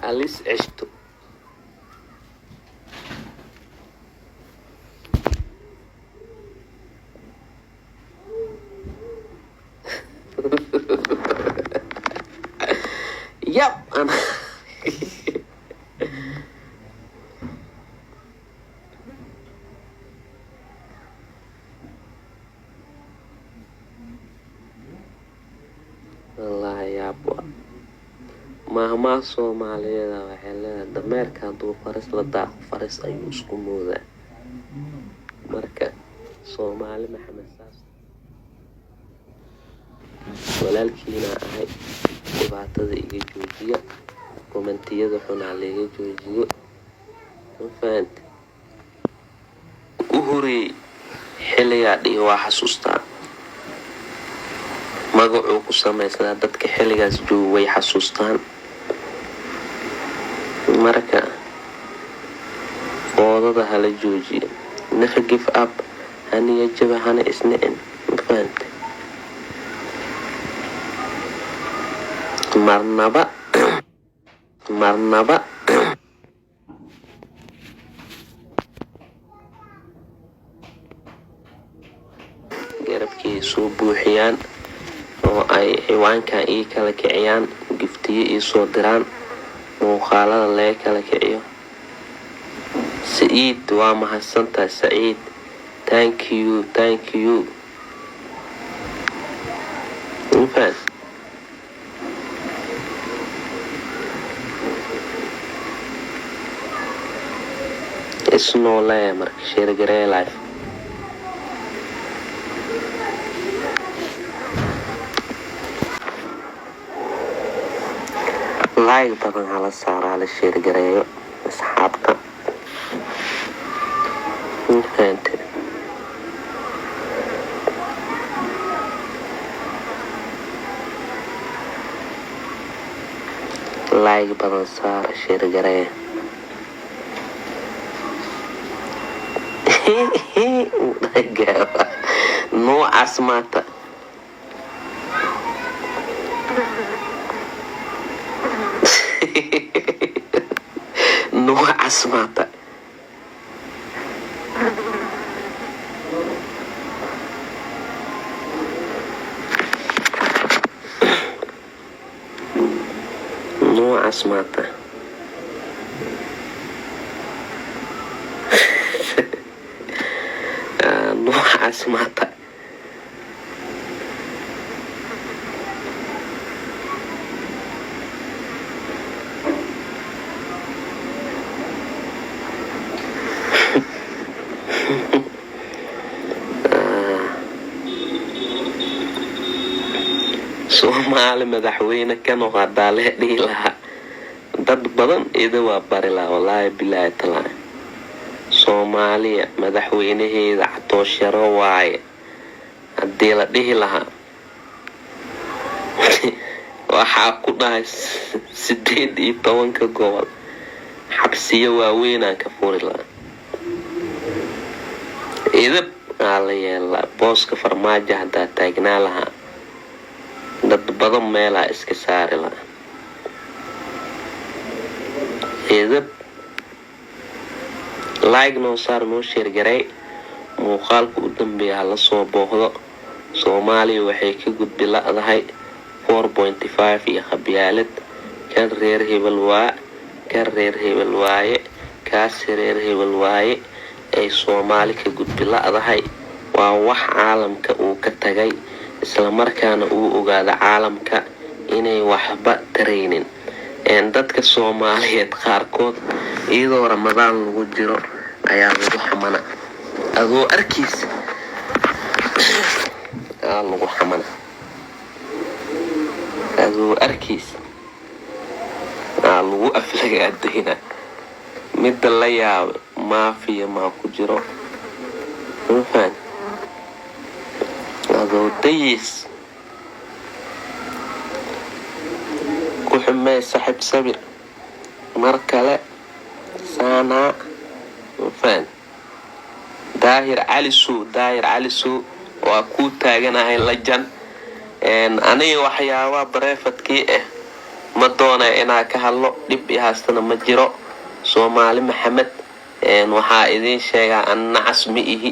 Alis ceshto. Yab. Wallaahi yaab wa maahmaah Soomaaliyeeda waxay leedahay, dameerka hadduu faras la daaqo, faras ayuu isku moodaa. Marka Soomaali Maxamed, saas walaalkiina ahay, dhibaatada iga joojiya, commentiyada xunaa laiga joojiyo. Ma fahante? U horeeyey xilligaa dhihi waa xasuustaa, magacuu ku samaysnaa. Dadka xilligaas jooga way xasuustaan. Marka foodada hala joojiyo, never give up, haniya jaba, hana isnicin. Ma fahante? Marnaba, marnaba garabkii soo buuxiyaan oo ay ciwaankan ii kala kiciyaan, giftiyo ii soo diraan, muuqaalada laga kala kiciyo. Saciid, waa mahadsantahay Saciid, thank you, thank you. Ma fahan? Isnoolee. Marka share garee live. Like badan hala saaro, hala share gareeyo asxaabta. Ma fahante? Like badan saara, share garee. Noocaas maata. Noocaas maata. Noocaas maata. Noocaas maata. Soomaali madaxweyne ka noq hadaa lee dhihi lahaa, dad badan ida waa bari lahaa, wallaahi bilaahi talaa. Soomaaliya madaxweynaheeda Catoosharo waaye haddii la dhihi lahaa, waxaa ku dhahay 18-ka gobol xabsiyo waaweynaan ka furi lahaa. Idab aa la yeelaa. Booska Farmaajo haddaa taagnaa lahaa, dad badan meelaa iska saari lahaa. Idab. Like noo saar, noo share garay. Muuqaalka u dambeeya hala soo booqdo. Soomaaliya waxay ka gudbi la'dahay 4.5 iyo khabyaalad. Kan reer hebel waa, kan reer hebel waaye, kaasi reer hebel waaye ay Soomaali ka gudbi la'dahay. Waa wax caalamka uu ka tagay, islamarkaana uu ogaado caalamka inay waxba taraynin. Dadka Soomaaliyeed qaarkood iyadoo Ramadaan lagu jiro ayaa lagu xamana, adoo arkiisa aa lagu xamana, adoo arkiisa aa lagu aflagaadayna. Midda la yaaba, maafiya maa ku jiro. Mafaan adoo dayis ku xumee saxib sabir mar kale saanaa. Mafaan Daahir Cali Suu, Daahir Cali Suu, waa kuu taaganahay lajan. Aniga waxyaabaha private-kii ah ma Ma doonaya inaa ka hadlo, dhib i haastana ma jiro. Soomaali Maxamed, waxaa idiin sheegaa, an nacas ma ihi.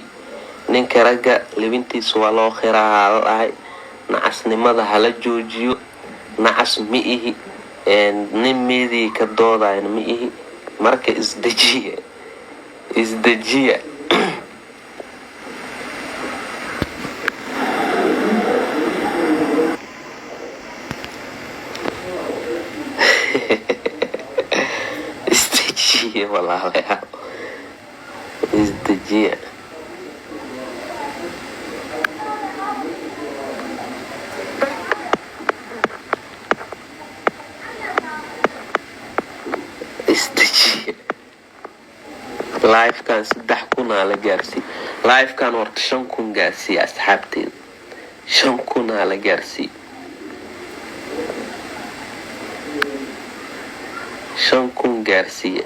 Ninka ragga libintiisa waa loo qiraa la dhahay. Nacasnimada hala joojiyo. Nacas ma ihi, nin meedii ka doodayna ma ihi. Marka isdejiya, isdejiya. Isdejiya walaalayaal, isdejiya. Isdejiya. Livekan 3000 aa la gaarsiiy. Livekan horta 5000 gaarsiiya asxaabteeda, 5000 aa la gaarsiiy, 5000 gaarsiiya.